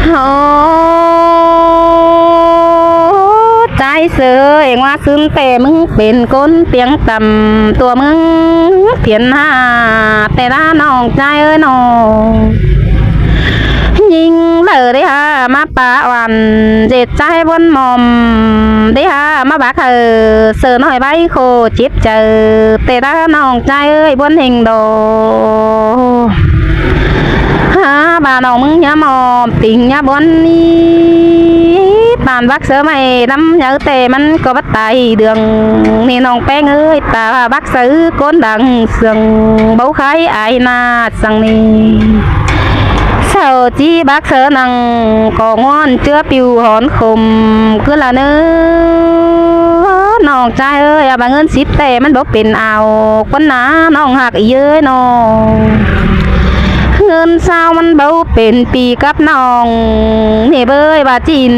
ໂອ້ ຈາຍເສີຍ ວ່າຊືນແຕ່ມຶງເປັນຄົນຕຽງຕ່ຳ ຕົວະມຶງພຽນຫາແຕ່ລະນ້ອງຈາຍເອີຍນ້ອງ ຍິງເລີເດ້ຫາມາປະຫວັນ ເຈັດໃຈບົນໝອມເດ້ຫາມາບັກເຮີ ເສື້ອນ້ອຍໄວ້ໂຄເຈັບ ເຈີແຕ່ລະນ້ອງຈາຍເອີຍ ບ່ອນແຫ່ງດອກ ຫາວ່ານ້ອງມຶງຍາມອມ ຕິງຍາບ່ອນນີ້ ປານບັກເສືອໄມ້ລຳໃຫຍ່ ແຕ່ມັນກໍບໍ່ຕາຍເດືອງ ນີ້ນ້ອງແປ້ງເອີຍ ຕາບັກເສືອໂກນດັງເຊື່ອງ ເບົາຄາຍອາຍໜ້າ ສັງນີ້ ເຊົາຈີບັກເຊີນັງ ກໍງອນເຈືອປິວຫອນຂົມ ຄືລະເນີ ນ້ອງຈາຍເອີຍ ເອົາມາເງິນສິບແຕ່ມັນບໍ່ເປັນເອົາ ຄົນໜານ້ອງຮັກອີເອີຍນ້ອງ ເງິນຊາວມັນບໍ່ເປັນປີກັບນ້ອງ ນີ້ເບີຍວ່າຈີນ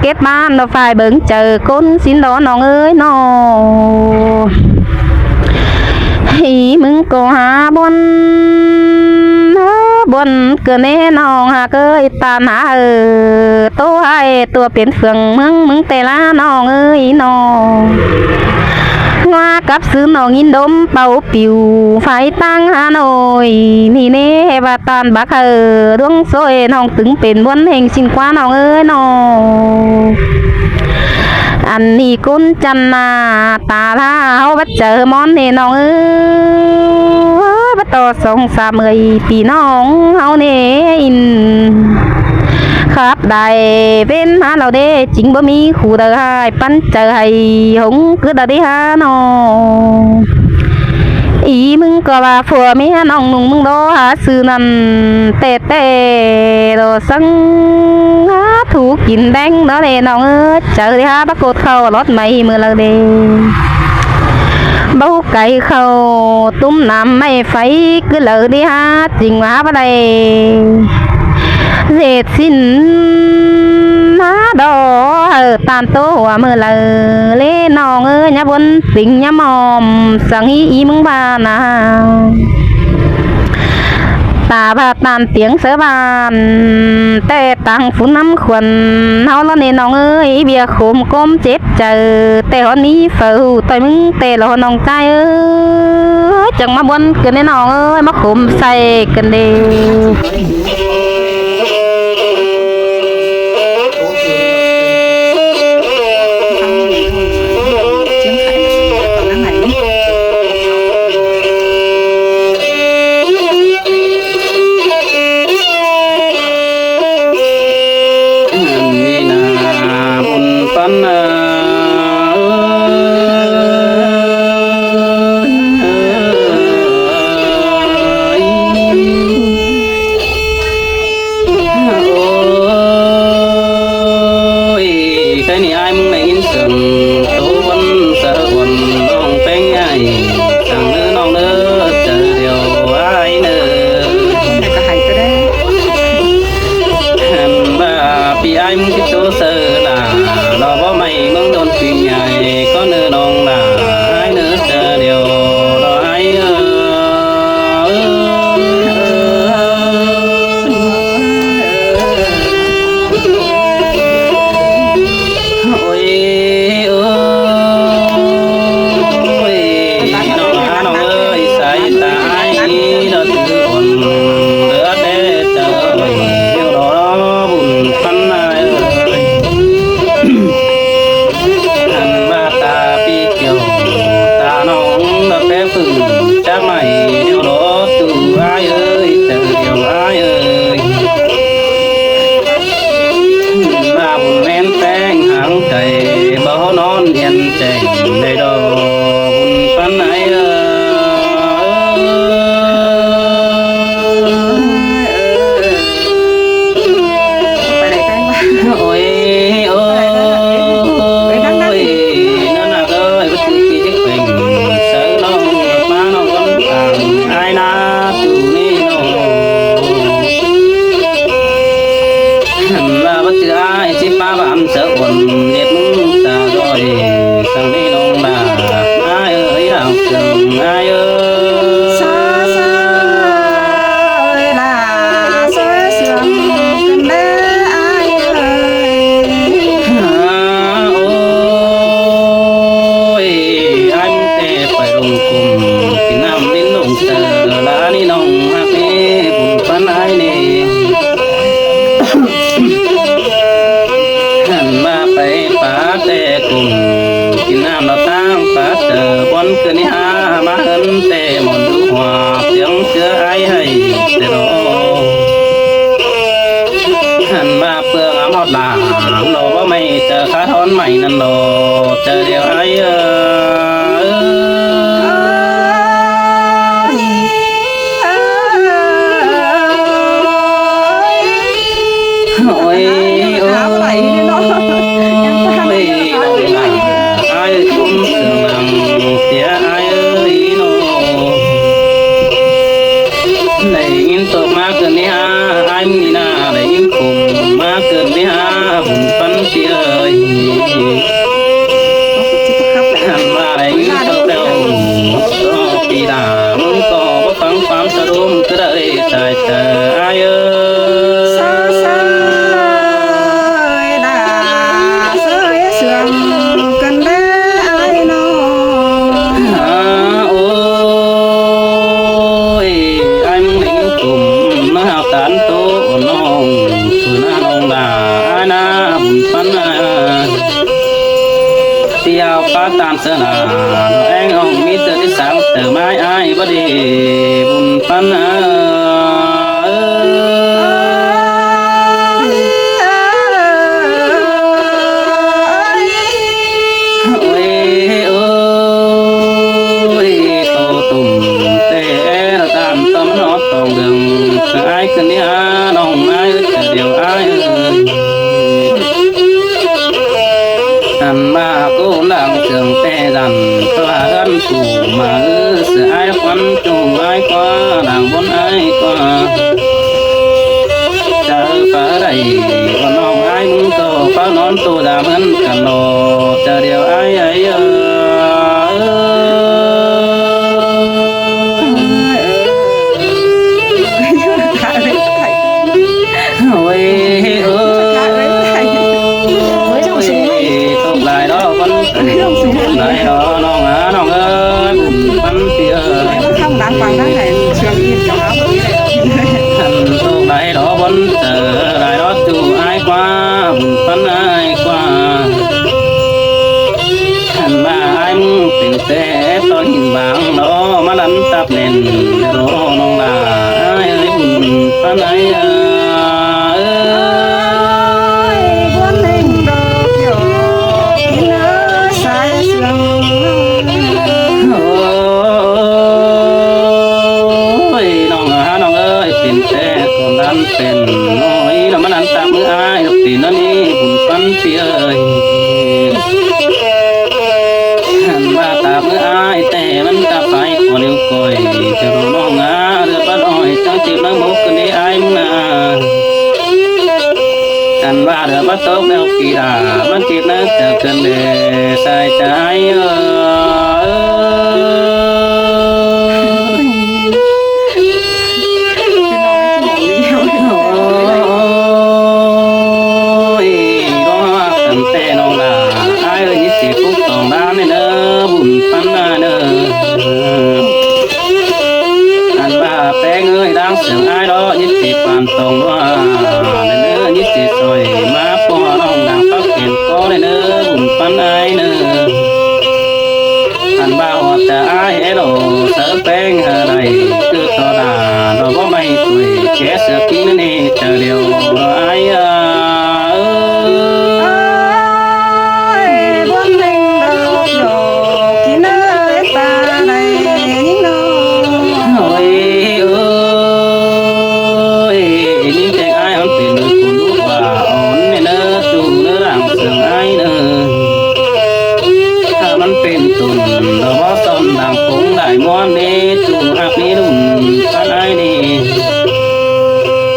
ເກັບບ້ານດອກຝາຍເບິ່ງເຈີ ຄົນສິນດອນນ້ອງເອີຍນ້ອງ ອີ່ມຶງກໍຫາບ່ອນ ບ່ອນເກີນແນ່ນ້ອງຫາເກີຍ ຕານຫາເອີ ໂຕໃຫ້ຕົວເປັນເຟືອງເມືອງມຶງແຕ່ລະນ້ອງເອີຍນ້ອງ ວ່າກັບຊື່ນ້ອງຍິນດົມເປົ່າປິວ ໄຟຕັ້ງຫາໜ້ອຍ ນີ້ແນ່ວ່າຕານບັກເອີ ດວງຊ່ອຍນ້ອງຕຶງເປັນບ່ອນແຫ່ງຊິນກວ່ານ້ອງເອີຍນ້ອງ ອັນນີ້ຄົນຈັນໜ້າຕາລາວ ວັດເຈີມອນເນນ້ອງເອີຍ ບັດຕໍ່ສອງສາມເອີຍ ພີ່ນ້ອງເຮົາເນອິນ ຂັບໄດ້ເປັນຫາລາວເດ ຈຶ່ງບໍ່ມີຄູ່ເດີ ໃຫ້ປັນເຈີໃຫ້ຫົງ ຄືດາເດຫານ້ອງ ອີ່ມຶງກໍວ່າຜົວເມຍນ້ອງນຸ່ງມຶງດອ ຫາຊື່ນັ້ນແຕ່ ແຕ່ດອ ສັງຫາທຸກກິນແດງເນາະເດນ້ອງເອີຍ ເຈີເດຫາປາກົດເຂົ້າລອດໄມ້ມື້ລາວເດ ເບົາໄກ່ເຂົ້າຕຸ້ມນ້ຳໄມ້ໄຟ ຄືລາວເດຫາຈິງວ່າຫາບໍ່ໄດ້ ເສດສິ້ນຫາດອ ເອີ ຕານໂຕຫົວມື້ລາວເລນ້ອງເອີຍ ຍາບົນ ຕິງຍາມອມ ສັງອີອີເມືອງບ້ານນາ ຕາບາດຕານຕຽງເສືອບ້ານ ແຕ່ຕ່າງຝຸ່ນນຳຂວັນ ເຮົາລະເນນ້ອງເອີຍ ເບຍໂຄມກົມເຈັບໃຈ ແຕ່ຮອນມີເຝົ້າຕ່ອຍມຶງ ແຕ່ລະຮອນນ້ອງຈາຍເອີຍ ຈັ່ງມາບ່ອນກັນເນນ້ອງເອີຍ ມາໂຄມໃສ່ກັນເດ້. ລາງ ລໍບໍ່ໄໝ້ເຈີ ຂາທອນໄໝ້ນັ້ນລໍ ເຈີດຽວອ້າຍເອີຍ. ໂອ້ຍ ໂອ້ຍ ນ້ອງຫຼ້າ ອ້າຍກຸ້ມເສືອງນັ່ງເສຍອ້າຍເອີຍເນາະ. ໄດ້ຍິນຕົກມາເກີນເວຫາ ອ້າຍມື້ນີ້ນາ ໄດ້ຍິນກົມມາເກີນເວຫາ ບຸນປັນເສຍເອີຍ. ອັນວ່າໄດ້ຍິນຕົກແລ້ວ ກໍປີດາ ມຶງກໍບໍ່ຟັງຄວາມສະດຸມ ຄືໄດ້ຕາຍເຈີອ້າຍເອີຍ. ສາ ສາ ເອີຍ ດາ ເຊີຍເຊື່ອງກັນແດ່ອ້າຍນ້ອງ. ໂອ້ຍ ອ້າຍມຶງໄດ້ຍິນກົມມາຫາການໂຕນ້ອງ ຄືນານ້ອງດາ ອ້າຍນາບຸນປັນນາ ຕຽວປາຕານເສືອນາ ແອງອອງມີເທື່ອທີ່ສາງ ເຕີມອ້າຍອ້າຍບໍ່ດີບຸນປັນນາ. ໂອ້ຍ ໂອ້ຍ ໂຕຕຸ່ມແຕ່ລະຕາມຕອມນອດຕອງເດືອງ ອາຍຄືນນີ້ອານ້ອງອາຍເອີຍ ດຽວອາຍເອີຍ. ອັນມາໂກນດັງເຄື່ອງແຕ່ດັນ ເພາະວ່າເຮືອນຜູ້ມາເອີ ເສືອອາຍຄວັນຈູງອາຍກວ່າດັ່ງບົນອາຍກວ່າ. ຈະເອີປາໃດ ບໍ່ນ້ອງອາຍມຶງກໍປານອນໂຕດາເໝືອນກັນເນາະ ຈະດຽວອາຍເອີຍ. ໂອ້ຍ ໂອ້ຍ ຕົກຫຼາຍເນາະ ມັນຕົກຫຼາຍເນາະ ນ້ອງອາ ນ້ອງເອີຍ ມັນເປີ ອັນໂຕໄດ້ດອກ ບ່ອນເຈີຫຼາຍດອກ ຈູອ້າຍກວ່າ ບຸນປັນອ້າຍກວ່າ. ຄັນວ່າອ້າຍມຶງເປັນແຕ່ຕອນຫີນບາງດອກ ມາລັນຕັບແໜ້ນດອກ ນ້ອງຫຼ້າເອີຍ ບຸນປັນອ້າຍເອີຍ. ໂອ້ຍ ນ້ອງອາ ນ້ອງເອີຍ ເປັນແຕ່ຄວາມດັນເປັນນ້ອຍ ລະມານັ່ງຕາມມືອ້າຍ ດອກຕີນນີ້ ບຸນປັນເປີເອີຍ. ຄັນວ່າຕາມມືອ້າຍ ແຕ່ມັນກະໄປບໍ່ເລັວກ່ອຍ ເຈົ້ານ້ອງອາ ເລືອດບໍ່ນ້ອຍ ຈັ່ງເຈັບໜ້າອົກກັນເດອ້າຍມຶງນາ. ຄັນວ່າເດືອນບໍ່ຕົກແລ້ວປີດາ ມັນເຈັບໜ້າເຈົ້າເກີນເດ ສາຍໃຈເອີຍ. ໂອ້ຍ ກໍຮັກກັນແຕ່ນ້ອງຫຼ້າ ອ້າຍເອີຍ ຍິນດີປຸກຕ້ອງຫຼານເດີ ບຸນປັນນາເດີ. ອັນວ່າແປ້ງເອີຍ ດາງເສຍງອ້າຍເນາະ ຍິນດີປານຕອງວ່າເດີ ຍິນດີຊ່ອຍມາປ້ອນນ້ອງ ດາງປັກເປັນກໍໄດ້ເດີ ບຸນປັນອ້າຍເດີ. ອັນວ່າຮອດຈະອ້າຍເອໂລ ເສີແປ້ງເອີໄດ້ ຄືຕໍ່ໜ້າດອກບໍ່ໄມ້ ຕຸ້ຍແຈເສືອກິນນີ້ ຈະດຽວອ້າຍເອີຍ. ໂອ້ຍ ບໍ່ເປັນດອກດອກ ກິນເອີຍ ປາໄດ້ຍິງນ້ອງ. ໂອ້ຍ ໂອ້ຍ ຍິງແຕ່ອ້າຍ ມັນເປັນຜູ້ລູກວ່າອ່ອນແມ່ເນີ ຈູເນີ ດາງເສຍງອ້າຍເນີ. ຖ້າມັນເປັນຕົນ ລະບໍ່ສອນ ດາງປົງໄດ້ມ່ອນເດ ຈູຮັກນີ້ ລຸ້ນປານອ້າຍນີ້.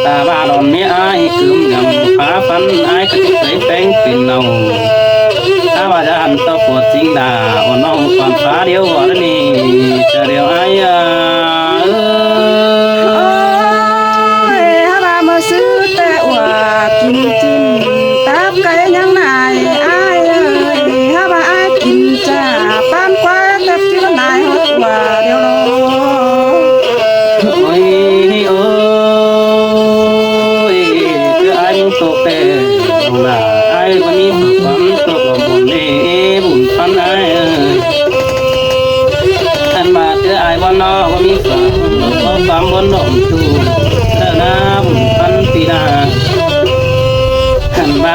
ຖ້າວ່າດອນເມຍອ້າຍກຶມຍຳ ພາຝັນອ້າຍກະຊິເຄີຍແປງເປັນເນົ່າ. ຖ້າວ່າຢ້ານຕໍ່ປວດຈິງດາ ອ່ອນນ້ອງຄວາມຟ້າດຽວວອນນີ້ ຈະດຽວອ້າຍເອີຍ. ໂອ້ຍ ຫາວ່າມາຊື້ແຕ່ອົວ ກິນຈິ້ມ ຕັບໄກ່ຍັງນາຍ ອ້າຍເອີຍ ຫາວ່າອ້າຍກິນຈ້າ ປານຄວາຍແທບຊິລະນາຍ ຫົວດຽວໂລ. ໂອ້ຍ ໂອ້ຍ ຄືອ້າຍຕົກແຕ່ ນ້ອງຫຼ້າ ອ້າຍບໍ່ມີຄວາມຕົກບໍ່ບຸນເດ ບຸນປັນອ້າຍເອີຍ. ຄັນວ່າເທື່ອອ້າຍບໍ່ນອກ ບໍ່ມີຄວາມ ບໍ່ຄວາມບໍ່ນ້ອມຕູເທື່ອນາ ບຸນປັນປີນາ. ຄັນວ່າ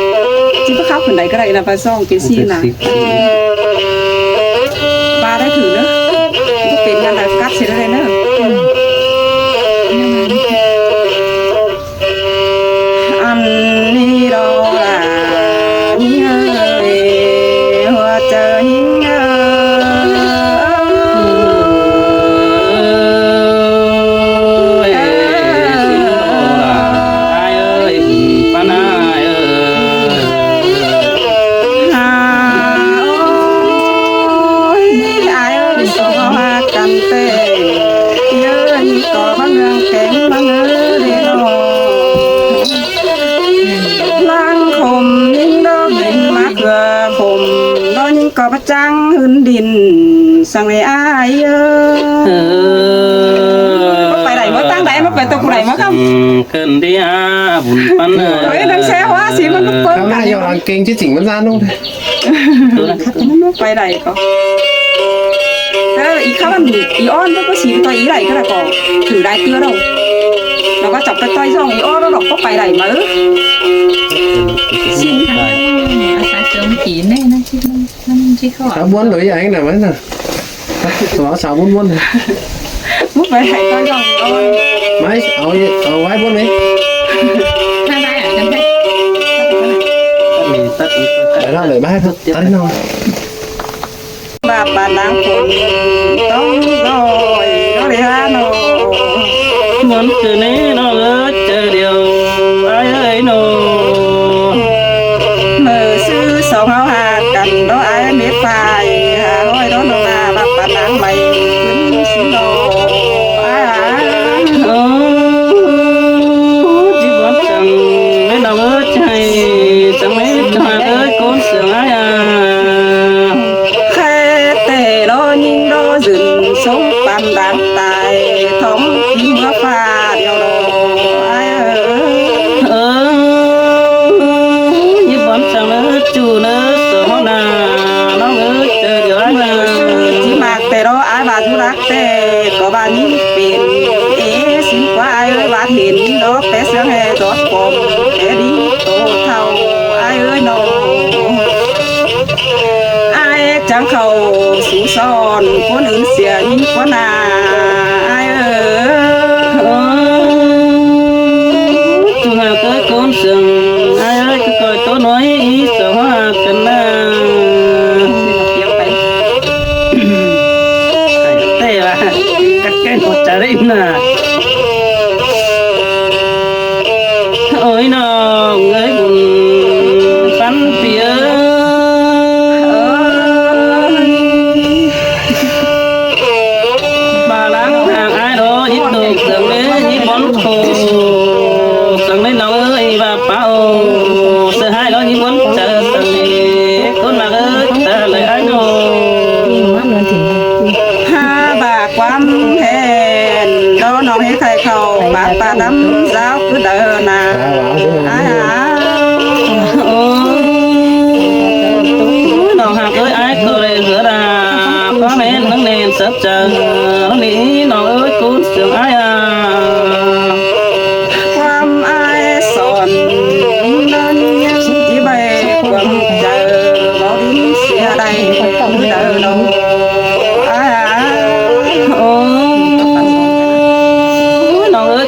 ຊິບໍ່ເຂົ້າຂຶ້ນໄດ້ກໍໄດ້ນະ ປາສອງເປັນສີ່ນະ ປາໄດ້ຖືເດີ ເປັນງານໃດກັດຊິໄດ້ເດີ. ອັນນີ້ດອກຫຼ້າຍິງເອີຍ ຫົວໃຈຍິງເອີຍ ເອີຍ ອ້າຍເອີຍ ປານອ້າຍເອີຍ ຫາ ໂອ້ຍ ອ້າຍເອີຍ ສອງເຮົາຮັກກັນແທ້ ເອີຍ ນີ້ກໍມາເມືອງແຂງມາເງິນເດເນາະ ລັງຂົມຍິງດອກເປັນມາເຂືອຂົມ ດອກຍິງກໍປະຈັງຫືນດິນ ສັງເວອ້າຍເອີຍ ເອີ ບໍ່ໄປໃດບໍ່ທາງໃດ ມາໄປຕົກໃດມາຄຳ ເກີນດີອາບຸນປັນເອີຍ ເອີຍ ນັງແຊວວ່າຊິມັນເປີດກັນ ເກັ່າມາເອົາຫຼັງເກັ່ງຈິງມັນຊະເນາະ ໄປໃດກໍ ເອີ ອີຄຳ ອີອອນກໍຊິຕໍ່ອີໄດ້ກໍໄດ້ກໍ ຖືໄດ້ເທື່ອດອກ ແລ້ວກໍຈັບໄປຕໍ່ຊ່ອງອີອອນດອກ ກໍໄປໄດ້ມາ ເອີ ຊິນ ອາສາເສີມຜີແນ່ນະ ທີ່ມັນ ມັນຊິເຂົ້າ ສາບວນໂດຍຢ່າງນະ ມັນນະ ສາວ ສາວວົນໆ ບໍ່ໄປໃຫ້ຕໍ່ຊ່ອງອີອອນ ໄມ້ ເອົາ ເອົາໄວ້ບົນນີ້ ໄດ້ ໄດ້ ຕັດອີກ ຕັດອີກ ໄປແລ້ວເລີຍ ໄປ ຕັດໜ່ອຍ ບາບປານນາງຄົນຕ້ອງລອຍເນາະເດຫາເນາະ ມ່ວນຄືນີ້ນ້ອງເອີຍ ໃຈດຽວອ້າຍເອີຍເນາະ ເມື່ອຊື່ສອງເຮົາຫາກັນເນາະ ອ້າຍເມັດຝ້າຍ ຫາຮ້ອຍເນາະ ນ້ອງໜ້າ ບາບປານນາງໃໝ່ຂຶ້ນຊິເນາະ ອ້າຍ ໂອ້ ຈິບຫວັງຈັງເລີຍນ້ອງເອີຍ ໃຈ ຈັງເລີຍ ເຈົ້າເອີຍ ຄົນເຊື່ອອ້າຍ ແຄ່ແຕ່ລໍຍິງລໍຢືນ ສົມປານດາງຕາຍ ທ້ອງກິນເມືອຟ້າດຽວດອກ ອ້າຍເອີຍ ເອີ ຍິບຫວັງຈັງເລີຍ ຈູ້ເລີຍ ສອງເຮົາໜ້າ ນ້ອງເອີຍ ເຈີດຽວອ້າຍນາ ຊິມັກແຕ່ລໍອ້າຍວ່າຢູ່ລັກ ແຕ່ກໍວ່າຍິງເປັນ ເອ ສິນກວ່າອ້າຍເອີຍວ່າເຫັນດອກ ແປເຊື່ອງແຫ່ດອດປອມ ແຕ່ດີໂຕເທົ່າ ອ້າຍເອີຍນ້ອງ ອ້າຍຈັ່ງເຂົ້າສູ່ຊ້ອນ ຄົນອື່ນເສຍຍິງກວ່າໜ້າ ອ້າຍເອີຍ ໂອ້ ຈຸງຫາເກີດຄົນເຊື່ອງ ອ້າຍເອີຍ ຄືກ່ອຍໂຕນ້ອຍ ສອງເຮົາຫາກັນນາ ແຕ່ວ່າກັດແກ້ນຫົວໃຈໄດ້ນາ ໂອ້ຍ ນ້ອງເອີຍ ບຸນປັນປີເອີຍ ບາລັງຫາງອ້າຍໂດ ຍິດໂຕກສັງເດ ຍິດບົນໂຕກສັງເດ ນ້ອງເອີຍ ວ່າ ເປົ່າເສືອຫາຍລອຍມີບົນເຈີສັງເດ ຄົນມາເອີຍ ຕາເລີຍອ້າຍໂນ ຫາບາກຄວາມແຮນ ດອນອງເຮັດໄຂ່ເຂົ້າ ບາກປາດຳສາວຄືເດີນາ ອ້າຍຫາ ໂອ້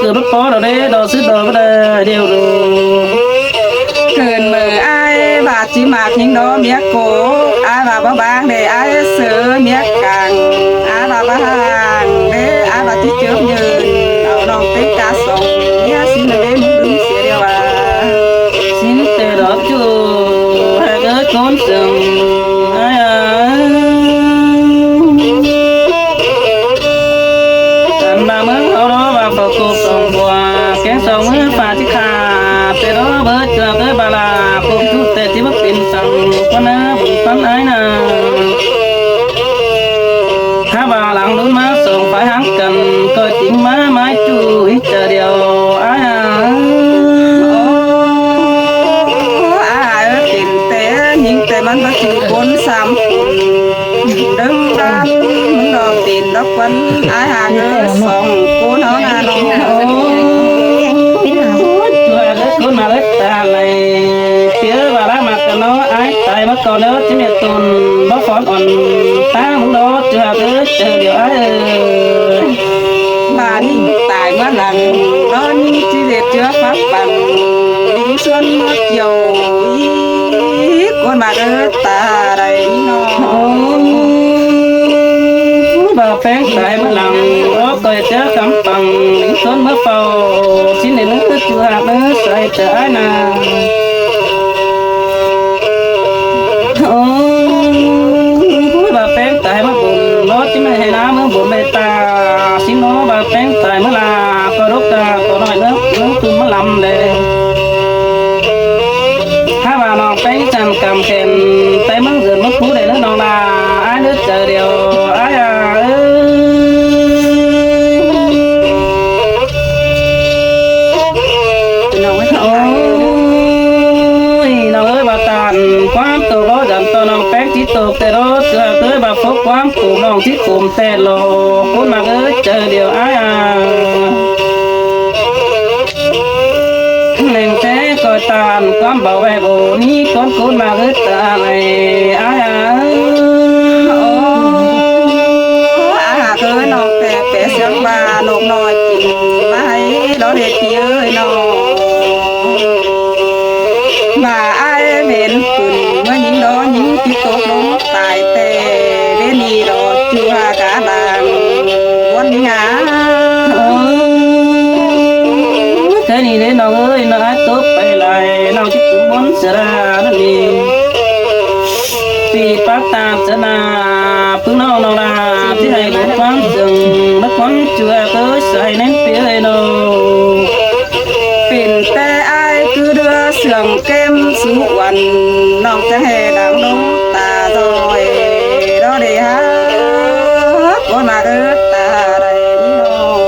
ເກີດບໍ່ພໍດອກເດ້ ດອກຊື່ດອກບໍ່ໄດ້ດຽວດູ. ເກີດເມື່ອອ້າຍວ່າຈິມາກຍິງດອກເມຍໂກ ອ້າຍວ່າບໍ່ບາງເດ້ ອ້າຍເສີເມຍກາງ ອ້າຍວ່າບໍ່ຫ່າງເດ້ ອ້າຍວ່າຈິເຈີບຢືນ ເອົານ້ອງເຕັງກາສອງເມຍຊິນເດ້ ມຶງດຶງເສຍດຽວວ່າ ຊິນແຕ່ດອກຈູ ໃຫ້ເກີດຄົນເຊິ່ງ ອ້າຍອາຍ. ອັນວ່າເມືອງເຮົາເນາະ ວ່າເຂົາໂກກສອງບົວ ແກງສອງມື້ຟ້າຊິຂາດ ແຕ່ເນາະເບີດເກືອເບີດບາລາ ກົມຈຸແຕ່ທີ່ວ່າເປັນສັງ ຄວນນາບຸນຄວັນອ້າຍນາ ຖ້າວ່າຫຼັງລຸນມາສອງຝ່າຍຫ່າງກັນ ກໍຈິງມາໄມ້ຈູອີກເທື່ອດຽວ ອ້າຍອາຍ. ໂອ້ ອ້າຍເອີຍ ເປັນແຕ່ຍິງແຕ່ມັນບໍ່ຈື່ຄົນສາມຄົນ ເດີງດານ ມຶງດອກຕີນດອກຄວັນ ອ້າຍຫາເອີຍ ສອງຄົນເຮົານາເນາະ. ໂອ້ຍ ຈົວເດີຄົນມາເລີຍຕາໄຫຼ ເປີວ່າລະມາກະເນາະ ອ້າຍຕາຍມາກ່ອນເດີ ຈິເມດຕົນບໍ່ຟ້ອນອ່ອນຕາມຶງເນາະ ຈົວເດີ ເຈີດຽວອ້າຍເອີຍ. ບາດນີ້ຕາຍມາຫຼັງ ນອນນີ້ຈິເລັດເຈືອຟັກປັງ ລິງຊວນມາກ່ຽວອີກ ກວນມາເດີຕາໄດ໋ນີ້ເນາະ. ໂອ້ຍ ບ່າວແປ້ງຕາຍມາຫຼັງ ລອກກໍເຈີຄຳປັງ ລິງຊວນມາເຝົ້າ ຊິນເດີເນີ ຈູຫາກເນີ ໃສ່ເຈີອ້າຍນາ. ໂອ້ຍ ບ່າວແປ້ງຕາຍມາບຸນ ລອດຈິແມ່ນໃຫ້ນາເມືອບຸນເມດຕາ ຊິນເນາະ ບ່າວແປ້ງຕາຍມາລາ ກໍດົກກະກໍນ້ອຍເມືອ ເມືອຕຸ່ມມາລຳແລ. ຖ້າວ່ານ້ອງແປ້ງຈັນກຳແຂນ ໄປເມືອງເດີນເມືອງພູໄດ້ເດີນ້ອງລາ ອ້າຍເດີເຈີດຽວ ອ້າຍອາເອີຍ. ໂອ້ຍ ນ້ອງເອີຍ ວ່າຕານຄວາມໂຕບໍ່ຢັນຕໍ່ນ້ອງແປ້ງຈິໂຕແຕ່ໂລດ ເທື່ອເຄີຍວ່າພົບຄວາມໂກນ້ອງຈິໂກມແຕ່ໂລດ ຄົນມາເອີຍ ເຈີດຽວອ້າຍອາ ແໜງແທ້ກໍຕານຄວາມເບົາແວບໂອນີ້ ຄົນໂກນມາເອີຍຕາໄຫຼອ້າຍອາ. ໂອ້ ອາຫາເອີຍ ນ້ອງແປແປສຽງວ່ານົກນ້ອຍກິນໄມ້ ລອເດຕີເອີຍນ້ອງ ວ່າອ້າຍເຫັນປືນເມື່ອຍິງດອ ຍິງຕິດຕົກລົງຕາຍແຕ່ເດນີດອ ຈູຫາກາດາງ ວັນງາ ເທື່ອນີ້ເດ້ນ້ອງເອີຍ ນ້ອງອາຕົກໄປຫຼາຍ ນ້ອງຊິເປັນບົນສະລານັ້ນນີ້ ປີປາກຕາມສະໜາ ປຶ້ງນ້ອງນ້ອງລາ ທີ່ໃຫ້ບຸນຄວາມເຊິ່ງ ມາຄວັນເຈື່ອເກີດໃສ່ແໜ້ນເປີເອີຍນ້ອງ ເປັນແຕ່ອ້າຍຄືເດືອເຊື່ອງເກັມສຸວັນ ນ້ອງຈະແຫ່ດັງດົງຕາດອຍ ດອເດຮາ ໂກນມາເອີຍຕາໄດ໋ນ້ອງ.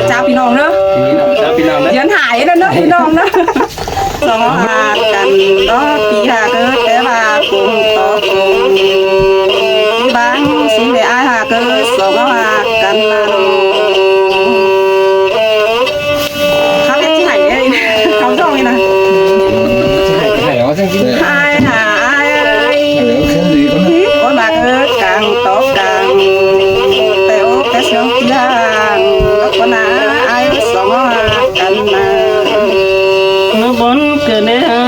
ເຈົ້າພີ່ນ້ອງເດີ ເຈົ້າພີ່ນ້ອງເດີ ຢ້ານຫາຍເດີພີ່ນ້ອງເດີ. ສອງເຮົາຮັກກັນເນາະ ປີຫາເກີດ ແຕ່ວ່າກົງຕໍ່ກົງ ທີ່ບາງສິ່ງໄດ້ອາຍຫາເກີດ ສອງເຮົາຮັກກັນນະນ້ອງ. ເຂົາເຮັດຊິໃຫ້ເດ້ ເຂົາຮ້ອງນີ້ນະ ໃຫ້ເອົາຈັ່ງຊີ້ ອາຍຫາອາຍ ຄົນມາເກີດກາງຕໍ່ກາງ ແຕ່ອົກແຕ່ເຊື່ອງທີ່ຫ່າງ ແລ້ວກໍໜ້າອາຍສອງເຮົາຮັກກັນນະ ເມື່ອບົນ ເກີດໃນຫາ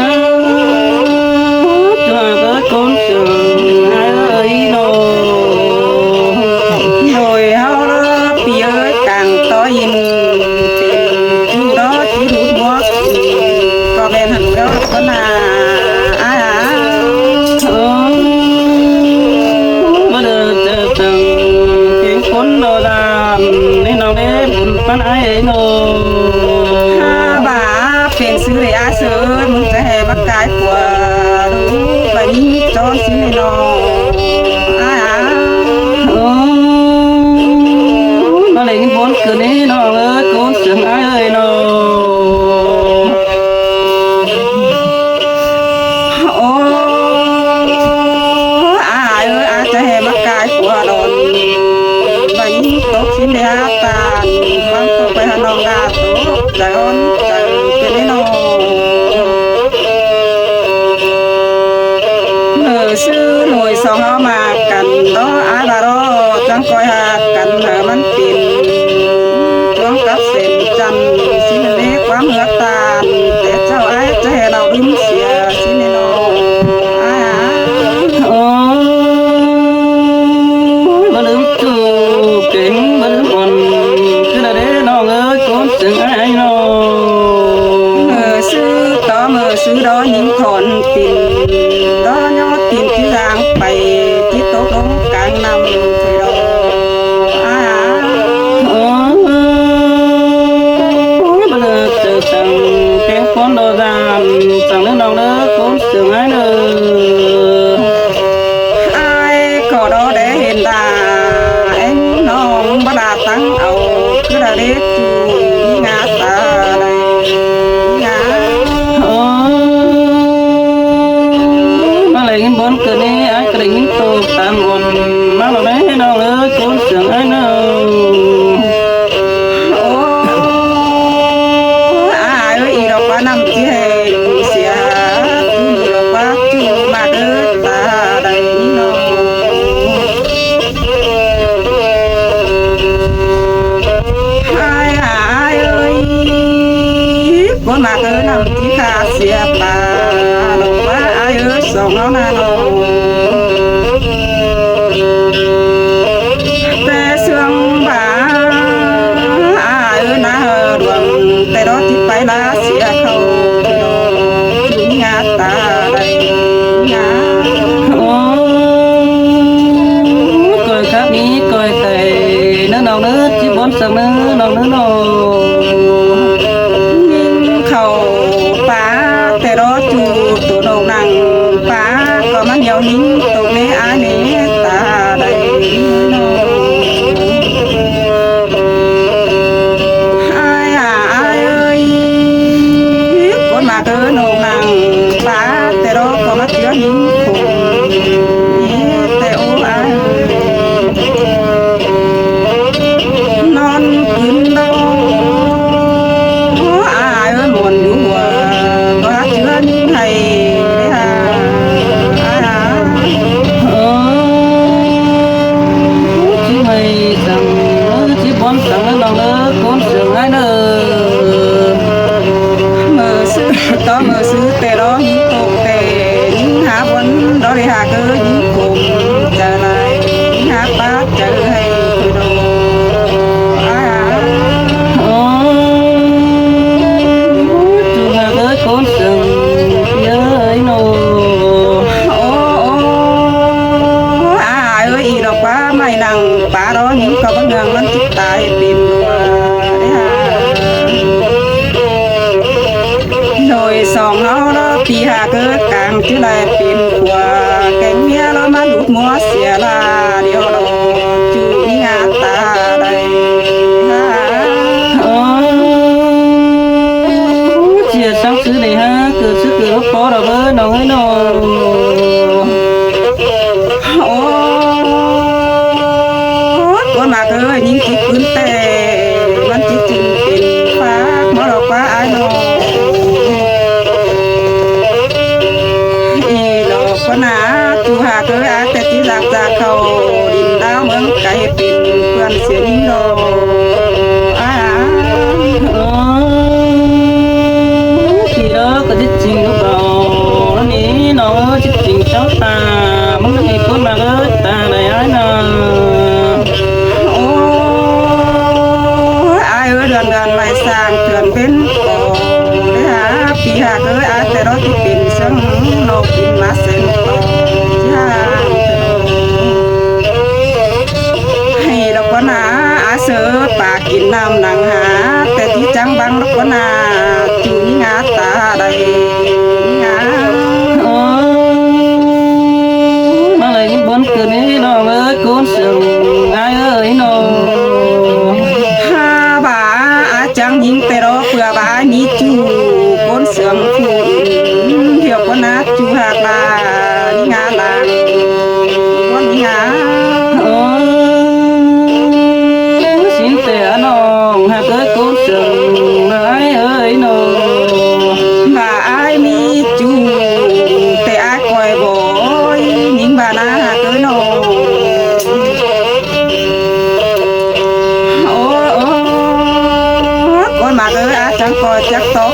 ຈວຍເກີດຄົນເກີດອາຍເອີຍໂນ ໂດຍເຮົາເລີຍປີເອີຍກາງຕໍ່ຍິນ ເປັນຢູ່ເນາະທີ່ດູດໝວກ ກໍແມ່ນຫັ້ນເນາະ ກໍໜ້າອາຍ ເອີ ບໍ່ເລີເຈີຕັ້ງ ເປັນຄົນໂບລານ ໃນນ້ອງເດ້ບຸນປັນອ້າຍເອີຍໂນ ຖ້າວ່າ ເປັນຊື່ເດອາເຊີນ ມຶງຈະແຫ່ມາກາຍກວ່າ ລູກບາຍິງຈອນຊິເນນ້ອງ ອາ ໂອ້ ມາເລັງບົນຄືນນີ້ນ້ອງເອີຍ ໂກນເຊິ່ງອ້າຍເອີຍນ້ອງ ໂອ້ ອາເອີຍ ອາຈະແຫ່ມາກາຍກວ່າດອນ ບາຍິງຕົກຊິເນອາຕານ ຟັງຕົກໄປຫານ້ອງດາຕົກ ໃຈອ່ອນໃຈເປັນນ້ອງ ເອີ ຊື່ໜ່ວຍສອງເຮົາມາກັນເນາະ ອາລາລໍ ຈັ່ງຄ່ອຍຮັກກັ ໃຫ້ມັນເປັນ ລວມກັບເສັ້ນຈັນ ຊິເນ ຄວາມເຫືອຕານ ແຕ່ເຈົ້າອ້າຍຈະໃຫ້ລາວລືມເສຍ ຊິເນນ້ອງອ້າຍ. ໂອ້ຍ ບໍ່ລືມຈູເກັ່ງ ບໍ່ລືມອ່ອນ ຄືລະເດ້ນ້ອງເອີຍ ຄົນເຊິ່ງອ້າຍນ້ອງ. ເມື່ອຊື່ຕໍ່ເມື່ອຊື່ດໍຍິງຖອນຕີນ ດໍຍໍຕີນທີ່ທາງໄປ ທີ່ຕົກລົງກາງນ້ຳ ໂອ້ຍ ບໍ່ເລີກເຈີສັງ ແກງປ້ອນດອກດານ ສັງເດີນ້ອງເດີ ຄົນເຊິ່ງອ້າຍເດີ. ອ້າຍກໍດໍໄດ້ເຫັນດາ ແອງນ້ອງບໍ່ລາຕັ້ງເອົາ ຄືລະເດຈູມີງາຕາໃດ ງາ ໂອ້ຍ ມາໄດ້ຍິນບ່ອນເກີດນີ້ ອ້າຍກໍໄດ້ຍິນໂຕຕາງອ່ອນ ມາແລ້ວແມ່ນ້ອງເອີຍ ຄົນເຊິ່ງອ້າຍເດີ. ໂອ້ຍ ອ້າຍເອີຍ ອີດອກວ່ານ້ຳທີ່ແຫ້ງເສຍ ອີດອກວ່າຈູມາເດີຕາໃດນີ້ນ້ອງ. ອ້າຍ ອ້າຍເອີຍ ຄົນມາເອີຍ ນ້ຳທີ່ຂ້າເສຍປາ ດອກວ່າອ້າຍເອີຍ ສອງເຮົານານ້ອງ. ແຕ່ເຊື່ອງວ່າອ້າຍເອີຍນາດວງ ແຕ່ດອກທີ່ໄປລາເສຍເຂົາ ເປັນດອກທີ່ມີງາຕາໃດງາ ໂອ້ຍ ກ້ອຍຄັບມີກ້ອຍໄກ່ ເນີນ້ອງເນີ ທີ່ບ່ອນສັກເນີ ນ້ອງເນີນ້ອງ. ຍິງເຂົ້າປາ ແຕ່ດອກຈູໂຕນ້ອງນັ່ງ ປາກໍມາໜຽວຍິງຕົກເນ ອາເນຕາໃດ ອ້າຍ ອ້າຍເອີຍ ຄົນມາເດີໂນງນັ່ງ ປາແຕ່ດອກກໍມາເຈື່ອຫິງຄົງ ແຕ່ໂອອ້າຍ ນອນກືນດອກ ອ້າຍເອີຍ ມ່ວນຢູ່ຫົວ ກໍເຈື່ອຍິງໃຫ້ ເອີ ຊິໃຫ້ສັງ ຊິບ່ອນສັງເດີນ້ອງເດີ ຄົນເຊື່ອງອ້າຍເດີ. ເມື່ອຊື່ຕໍ່ເມື່ອຊື່ແຕ່ລອງໂຕກແຕ່ຍິງຫາບ່ອນດອກເດຫາເກີຍິງຄົມຈະໄດ້ຍິງຫາປາດໃຈໃຫ້ຄືດອກ ອ້າຍ ໂອ້ ຈູຫາເກີຄົນເຊິ່ງເອີຍໂນ ໂອ້ ອ້າຍເອີຍ ອີດອກວ່າໄມ້ນັ່ງ ປາດອກຍິງກໍບໍ່ເນື່ອງ ມັນຈິດຕາຍເປັນຕົວເດ້ຫາ ໂດຍສອງເຮົາລະປີຫາເກີກາງ ຈະໄດ້ເປັນຜົວແກງເມຍລະມາຫຼຸດມົວເສຍລາດຽວລະ ຈູມີງາຕາໃດຫາ ໂອ້ ເສຍສັງຊື່ໄດ້ຫາ ເກີດຊື່ເກີດບໍ່ພໍດອກເອີຍ ນ້ອງເອີຍນ້ອງ. ໂອ້ ຄົນມາເກີດຍິງຈິກປືນແຕ່ ມັນຈິກຈຶ່ງເປັນປາກມະລອກວ່າອ້າຍນ້ອງ ອີດອກກໍໜາ ຈູຫາເກີອາດແຕ່ຈິລັກຈາກເຂົາ ດິນດາວເມືອງໄກ ເປັນເພື່ອນເສຍຍິງດອກ ອ້າຍ ໂອ້ ທີ່ເດີກໍຈິດຈິງລູກເອົາ ນີ້ນ້ອງເອີຍ ຈິດຈິງເຈົ້າຕາ ມັນມີຄົນມາເອີຍ ຕາໃດອ້າຍນາ ໂອ້ຍ ອ້າຍເອີຍ ເດືອນເດືອນໄມ້ສ້າງເດືອນເປັນກອງ ເດຫາປີຫາເກີອາດແຕ່ດອກທີ່ເປັນເຊິ່ງນອກກິນມາເສັ້ນຕອງ ຢ່າ ໃຫ້ດອກວ່ານາ ອາເສີປາກ ກິນນ້ຳໜັງຫາ ແຕ່ທີ່ຈັງບັງລະກວນາ ຈູມີງາຕາໃດມີງາ ໂອ້ ມາເລີຍບົນຄືນນີ້ນ້ອງເອີຍ ໂກນເຊິ່ງອ້າຍເອີຍນ້ອງ ຫາວ່າອາຈັງຍິງແຕ່ດອກ ເພື່ອວ່າມີຈູໂກນເຊິ່ງຜູ້ອື່ນ ດຽວກວນາ ຈູຫາກລານິງາລາງ ໂອ້ ສິນແຕ່ອານ້ອງ ຫາກເອີຍໂກນ ຍັງບໍ່ຈັກຕອບ